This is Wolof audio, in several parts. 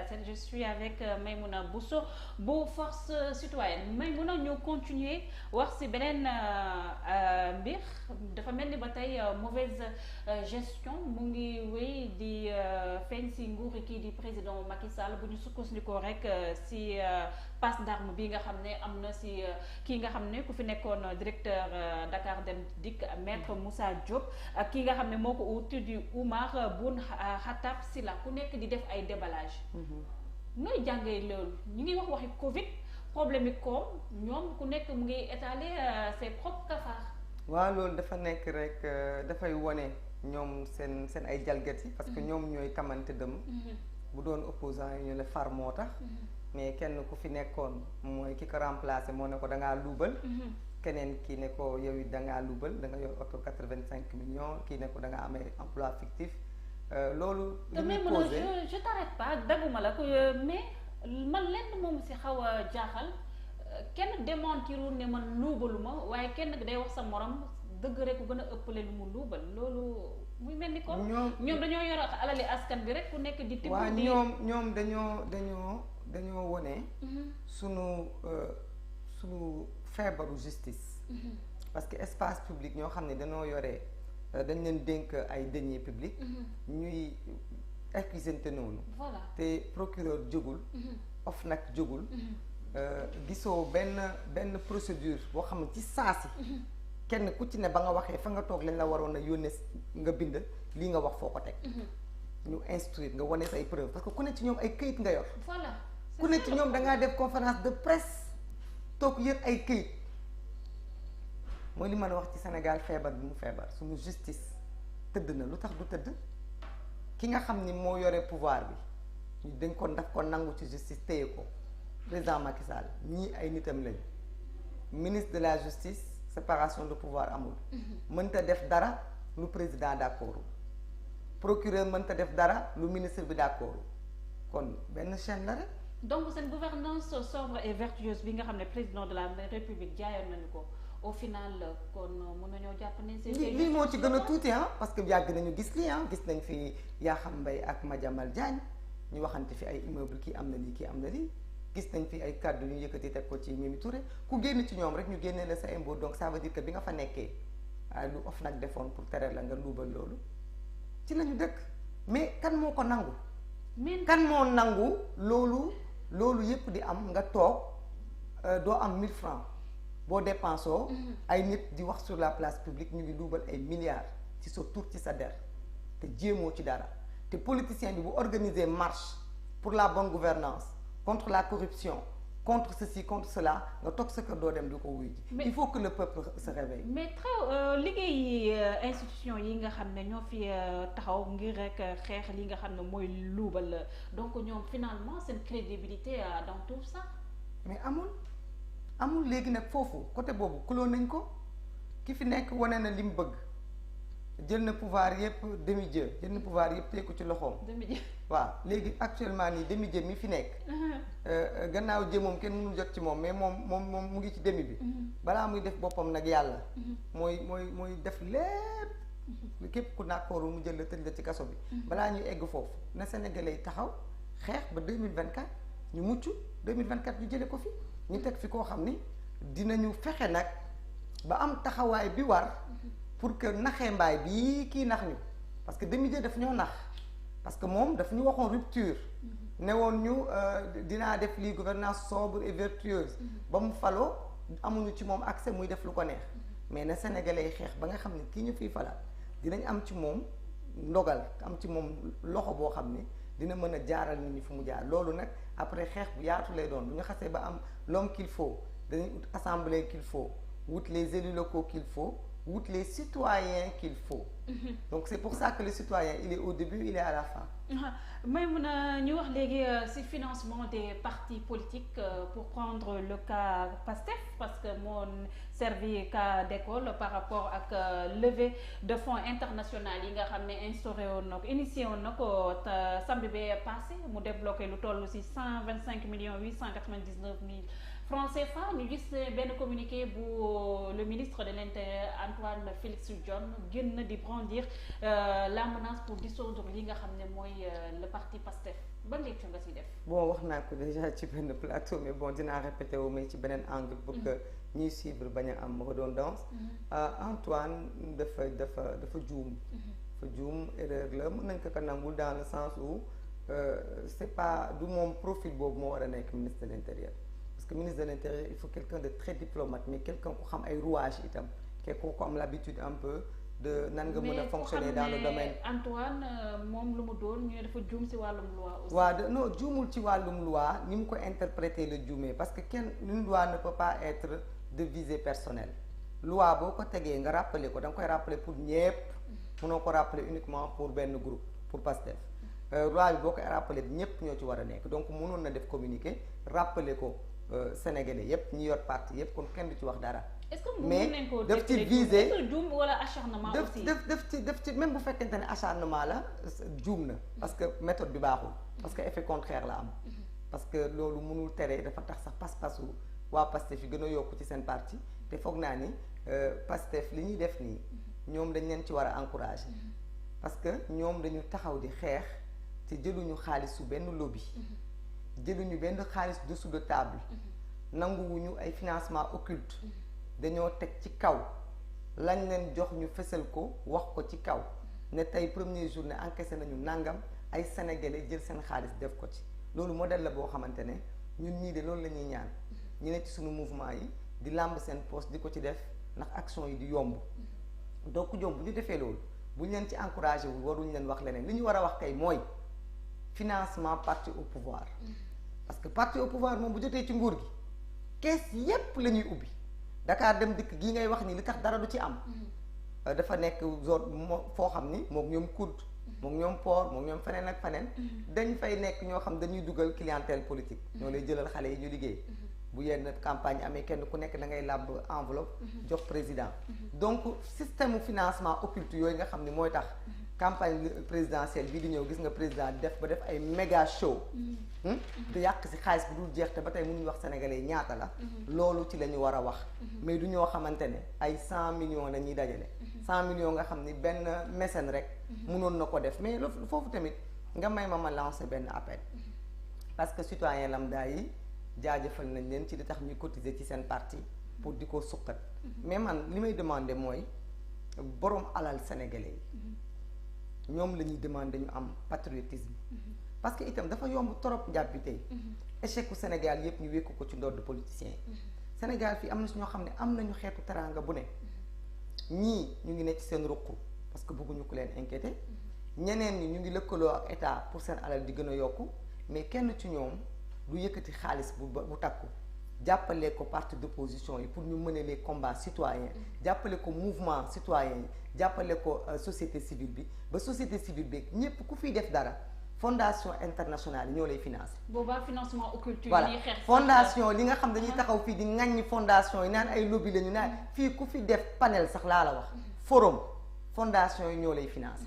Galsen je suis avec Maïmouna Bousso bu Force Citoyenne Maïmouna ñu continuer wax ci beneen mbir dafa mel ni ba tey mauvaise gestion mu ngi wéy di feeñ ci nguuri kii di président Macky Sall bu ñu sukkandikoo rek ci passe d'armes bi nga xam ne am na ci kii nga xam ne ku fi nekkoon directeur Dakar Dem Dikk maître Moussa Diop ak kii nga xam ne moo ko uti di Oumar Boun Khattab Sylla ku nekk di def ay déballage nooy jàngee loolu ñu ngi wax waxi Covid problème yi koom ñoom ku nekk mu ngi étaler ses propres cafards. waaw loolu dafa nekk rek dafay wone ñoom seen ay jalgati parce que ñoom ñooy kamante dëm bu doon opposant yi ñu ne far moo tax mais kenn ku fi nekkoon mooy ki ko remplacé moo ne ko da ngaa luubal keneen kii ne ko yow it da ngaa luubal da nga yor oto 85 millions kii ne ko da nga amee emploi fictif loolu li muy posé je t'arrête pas dagguma la ko mais man lenn moom si xaw a jaaxal kenn démentirul ne man luubaluma waaye kenn day wax sa morom dëgg rek ku gën a ëppale lu mu luubal loolu muy mel ni kon ñoom dañoo yor alali askan bi rek ku nekk di tibb di ñoom dañoo wone sunu feebaru justice parce que espace public ñoo xam ne dañoo yore dañ leen dénk ay deniers publics ñuy accusante noonu te procureur jógul OFNAC jógul gisoo benn procédure boo xam ne ci saasi kenn ku ci ne ba nga waxee fa nga toog lañ la waroon a yónnee nga bind lii nga wax foo ko teg ñu instruire nga wane say preuve parce que ku ne ci ñoom ay këyit nga yor ku ne ci ñoom dangaa def conférence de presse toog yër ay këyit mooy li ma la wax ci Sénégal feebar bi mu feebar suñu justice tëdd na lu tax du tëdd ki nga xam ni moo yore pouvoir bi ñu dañ ko daf ko nangu ci justice téye ko président Macky Sall ñii ay nitam lañ ministre de la justice séparation de pouvoir amul mënta def dara lu président d'accord procureur mënta def dara lu ministre bi d'accord kon benn chaîne la rek. donc seen gouvernance sobre et vertueuse bi nga xam ne président de la république jaayoon nañu ko au final kon mën nañoo jàpp ne. lii moo ci gën a tuuti parce que yàgg nañu gis lii gis nañ fi Yakham Mbaye ak Madiambal Diagne ñu waxante fi ay immeuble kii am na lii kii am na lii gis nañ fi ay kàddu ñu yëkkati teg ko ci Mimi Touré ku génn ci ñoom rek ñu génnee la sa impôt donc ça veut dire que bi nga fa nekkee lu OFNAC defoon pour tere la nga luubal loolu ci la ñu dëkk mais kan moo ko nangu. kan moo nangu loolu yépp di am nga toog doo am 1000 francs boo dépensoo ay nit di wax sur la place publique ñu ngi luubal ay milliards ci sa tur ci sa der te jéemoo ci dara te politicien bi bu organiser marche pour la bonne gouvernance contre la corruption contre ceci contre cela nga toog sa kër doo dem di ko wuy ji il faut que le peuple se réveille. mais très liggéey institution yi nga xam ne ñoo fi taxaw ngir rek xeex li nga xam ne mooy luubal donc ñoom finalement seen crédibilité dans tout ça. mais amul léegi nag foofu côté boobu kuloo nañ ko ki fi nekk wane na li mu bëgg jël na pouvoir yépp demi-dieu jël na pouvoir yépp teg ko ci loxoom. demi-dieu waaw léegi actuellement nii demi-dieu mi fi nekk. gannaaw jë moom kenn mënul jot ci moom mais moom mu ngi ci demi bi. balaa muy def boppam nag yàlla. mooy def lépp. képp ku nàkkooru mu jël la tëj la ci kaso bi. balaa ñuy egg foofu na Sénégalais yi taxaw xeex ba 2024 ñu mucc 2024 ñu jëlee ko fi. ñu teg fi koo xam ni dinañu fexe nag ba am taxawaay bi war pour que naxee mbaay bii kii nax ñu parce que demi-dieu daf ñoo nax parce que moom daf ñu waxoon rupture ne woon ñu dinaa def lii gouvernance sobre et vertueuse ba mu faloo amuñu ci moom accès muy def lu ko neex mais na Sénégalais yi xeex ba nga xam ne kii ñu fiy falal dinañ am ci moom ndogal am ci moom loxo boo xam ne dina mën a jaaral nit ñi fu mu jaar loolu nag après xeex bu yaatu lay doon bu ñu xasee ba am l'homme qu'il faut dañuy ut assemblée qu'il faut wut les élus locaux qu'il faut wut les citoyens qu'il faut. donc c'est pour ça que le citoyen il est au début il est à la fin. may mun a ñu wax léegi ci financement des partis politiques pour prendre le cas PASTEF parce que moo servi cas d'école par rapport ak levée de fonds international yi nga xam ne instauré woon na ko initié woon na ko samedi bee passé mu débloqué lu toll ci 125 899 000 francs CFA ñu gis benn communiqué bu le ministre de l'Intérieur Antoine Félix Diome génn di prendre comment dire la menace pour dissoudre li nga xam ne mooy le parti PASTEF ban lecture nga ciy def. bon wax naa ko déjà ci benn plateau mais bon dinaa répété wu mais ci beneen angle pour que ñuy suivre bañ a am redondance. Antoine dafa juum. dafa juum erreur la mën nañ ko nangul dans le sens où c'est pas du moom profil boobu moo war a nekk ministre de l'intérieur. Parce que ministre de l'intérieur il faut quelqu'un de très diplomate mais quelqu'un ku xam ay rouages itam ku am l'habitude un peu de nan nga mën a fonctionner dans le domaine. Antoine moom lu mu doon ñu ne dafa juum ci wàllum loi aussi. waaw non juumul ci wàllum loi ni mu ko interpréter la juumee parce que une loi ne peut pas être de visée personnelle. loi boo ko tegee nga rappeler ko da nga koy rappeler pour ñépp mënoo ko rappeler uniquement pour benn groupe pour PASTEF. loi bi boo koy rappeler ñépp ñoo ci war a nekk donc mënoon na def communiqué rappeler ko. Sénégalais yépp ñi yor parti yépp kon kenn du ci wax dara. est-ce que mais daf ci viser juum wala acharnement aussi daf ci même bu fekkente ne acharnement la juum na parce que méthode bi baaxul parce que effet contraire la am parce que loolu mënul tere dafa tax sax pas-pasu waa Pastef yi gën a yokku ci seen parti te foog naa ni Pastef li ñuy def nii ñoom dañ leen ci war a encourager parce que ñoom dañu taxaw di xeex te jëluñu xaalisu benn lobby jëluñu benn xaalis dessous de table nanguwuñu ay financement occulte dañoo teg ci kaw lañ leen jox ñu fësal ko wax ko ci kaw ne tey première journée encaissé nañu nangam ay sénégalais jël seen xaalis def ko ci loolu modèle la boo xamante ne ñun ñii de loolu la ñuy ñaan ñu ne ci suñu mouvement yi di làmb seen poste di ko ci def ndax action yi di yomb donc ñoom bu ñu defee loolu bu ñu leen ci encouragé wul waruñu leen wax leneen li ñu war a wax kay mooy financement parti au pouvoir parce que parti au pouvoir moom bu jotee ci nguur gi kees yépp la ñuy ubbi Dakar dem dikk gii ngay wax ni li tax dara du ci am dafa nekk zone foo xam ni moom ñoom COUD moom ñoom port moom ñoom feneen ak feneen dañ fay nekk ñoo xam dañuy dugal clientèle politique ñoo lay jëlal xale yi ñu liggéey bu yenn campagne amee kenn ku nekk da ngay làbb enveloppe jox président donc système financement occulte yooyu nga xam ni mooy tax campagne présidentielle bii di ñëw gis nga président def ba def ay méga show te yàq si xaalis bu dul jeex te ba tey mënuñu wax sénégalais yi ñaata la loolu ci la ñu war a wax mais du ñoo xamante ne ay 100 millions la ñuy dajale 100 millions nga xam ni benn mécène rek mënoon na ko def mais foofu tamit nga may ma lancer benn appel parce que citoyen lambda yi jaajëfal nañ leen ci li tax ñuy cotiser ci seen parti pour di ko suqat mais man li may demander mooy boroom alal sénégalais yi ñoom la ñuy demander ñu am patriotisme parce que itam dafa yomb trop njàppi tey échec u Sénégal yépp ñu wékku ko ci ndodd politiciens yi Sénégal fii am na si ñoo xam ne am nañu xeetu teraanga bu ne ñii ñu ngi nekk ci seen ruq parce que bëgguñu ko leen inquiéter ñeneen ñi ñu ngi lëkkaloo ak état pour seen alal di gën a yokku mais kenn ci ñoom du yëkkati xaalis bu takku jàppale ko parti d'opposition yi pour ñu mener les combats citoyens jàppale ko mouvement citoyen yi jàppale ko société civile bi ba société civile bi ñépp ku fiy def dara fondation internationale yi ñoo lay financer. boobaa financement occulte yi voilà ñuy xeex fondation li nga xam dañuy taxaw fii di ŋaññi fondation yi naan ay lobby la ñu naan fii ku fi def panel sax laa la wax forum fondation yi ñoo lay financer.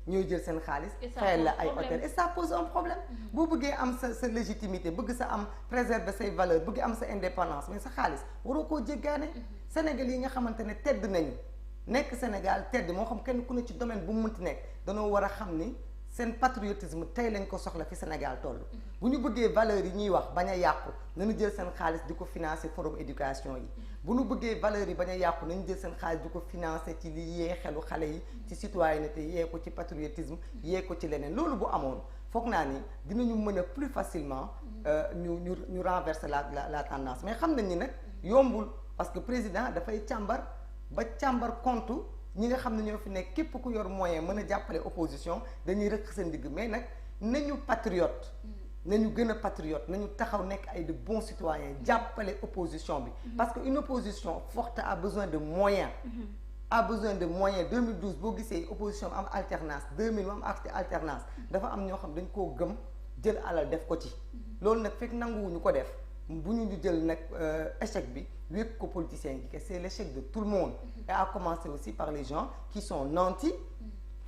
ñooy jël seen xaalis fayal la ay hôtel et ça pose un problème boo bëggee am sa légitimité bëgg sa am préserver say valeurs bëgg am sa indépendance mais sa xaalis waroo koo jéggaane Sénégal yi nga xamante ne tedd nañu nekk Sénégal tedd moo xam kenn ku ne ci domaine bu mu mënti nekk danoo war a xam ni seen patriotisme tey lañ ko soxla fi Sénégal toll bu ñu bëggee valeurs yi ñuy wax bañ a yàqu nañu jël seen xaalis di ko financer forum éducation yi bu ñu bëggee valeurs yi bañ a yàqu nañu jël seen xaalis di ko financer ci li yee xelu xale yi ci citoyenneté yee ko ci patriotisme yee ko ci leneen loolu bu amoon foog naa ni dinañu mën a plus facilement ñu renverser la tendance mais xam nañ ni nag yombul parce que président dafay càmbar ba càmbar compte ñi nga xam ne ñoo fi nekk képp ku yor moyen mën a jàppale opposition dañuy rëq seen digg mais nag nañu patriote nañu gën a patriote nañu taxaw nekk ay de bons citoyens jàppale opposition bi parce que une opposition forte a besoin de moyens a besoin de moyens 2012 boo gisee opposition am alternance 2000 mu am alternance dafa am ñoo xam dañ koo gëm jël alal def ko ci loolu nag fekk nanguwuñu ko def bu ñu jël nag échec bi wékk ko politiciens yi que c'est l'échec de tout le monde et à commencer aussi par les gens qui sont nantis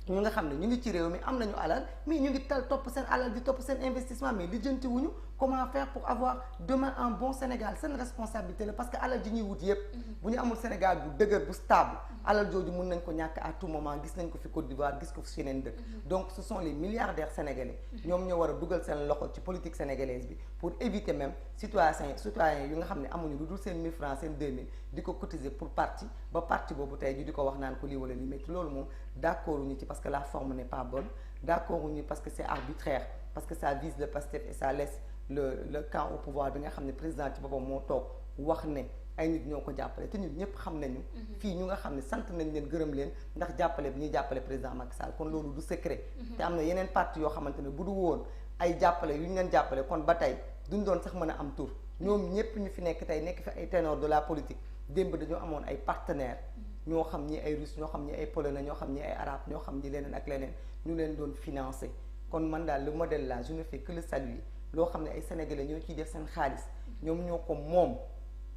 ñu nga xam ne ñu ngi ci réew mi am nañu alal mais ñu ngi tal topp seen alal di topp seen investissement mais lijjanti wuñu comment faire pour avoir demain un bon Sénégal seen responsabilité la parce que alal ji ñuy wut yépp bu ñu amul Sénégal bu dëgër bu stable alal jooju mun nañ ko ñàkk à tout moment gis nañ ko fi Côte d'Ivoire gis ko fi yeneen dëkk donc ce sont les milliardaires sénégalais ñoom ñoo war a dugal seen loxo ci politique sénégalaise bi pour éviter même citoyens yu nga xam ne amuñu lu dul seen 1000 francs seen 2000 di ko cotiser pour parti ba parti boobu tey ji di ko wax naan ko lii wala lii mais loolu moom d'accord ñu ci parce que la forme n'est pas bonne d'accord ñu parce que c'est arbitraire parce que ça vise le Pastef et ça laisse le camp au pouvoir bi nga xam ne président ci boppam moo toog wax ne ay nit ñoo ko jàppale te ñun ñëpp xam nañu fii ñu nga xam ne sant nañ leen gërëm leen ndax jàppale bi ñuy jàppale président Macky Sall kon loolu du secret te am na yeneen parti yoo xamante ne bu du woon ay jàppale yu ñu leen jàppale kon ba tey duñ doon sax mën a am tur ñoom ñëpp ñu fi nekk tey nekk fi ay ténor de la politique démb dañoo amoon ay partenaires ñoo xam ñi ay russe ñoo xam ñi ay polonais ñoo xam ñi ay arabe ñoo xam ñi leneen ak leneen ñu leen doon financer kon man daal le modèle là je ne fais que le saluer loo xam ne ay sénégalais ñoo ciy def seen xaalis ñoom ñoo ko moom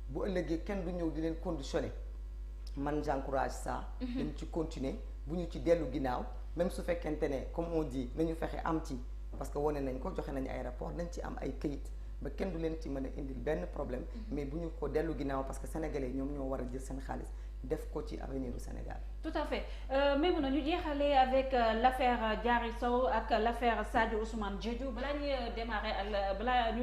bu ëllëgee kenn du ñëw di leen conditionner man j'encourage ça dañ ci continuer bu ñu ci dellu ginnaaw même su fekkente ne comme on dit nañu fexe am ci parce que wane nañ ko joxe nañu ay rapport nañ ci am ay këyit ba kenn du leen ci mën a indil benn problème mais bu ñu ko dellu ginnaaw parce que sénégalais ñoom ñoo war a jël seen xaalis def ko ci avenir du Sénégal. Tout à fait Maimouna ñu jeexalee avec l'affaire Diary Sow ak l'affaire Sadio Ousmane Diédhiou balaa ñuy démarrer ak balaa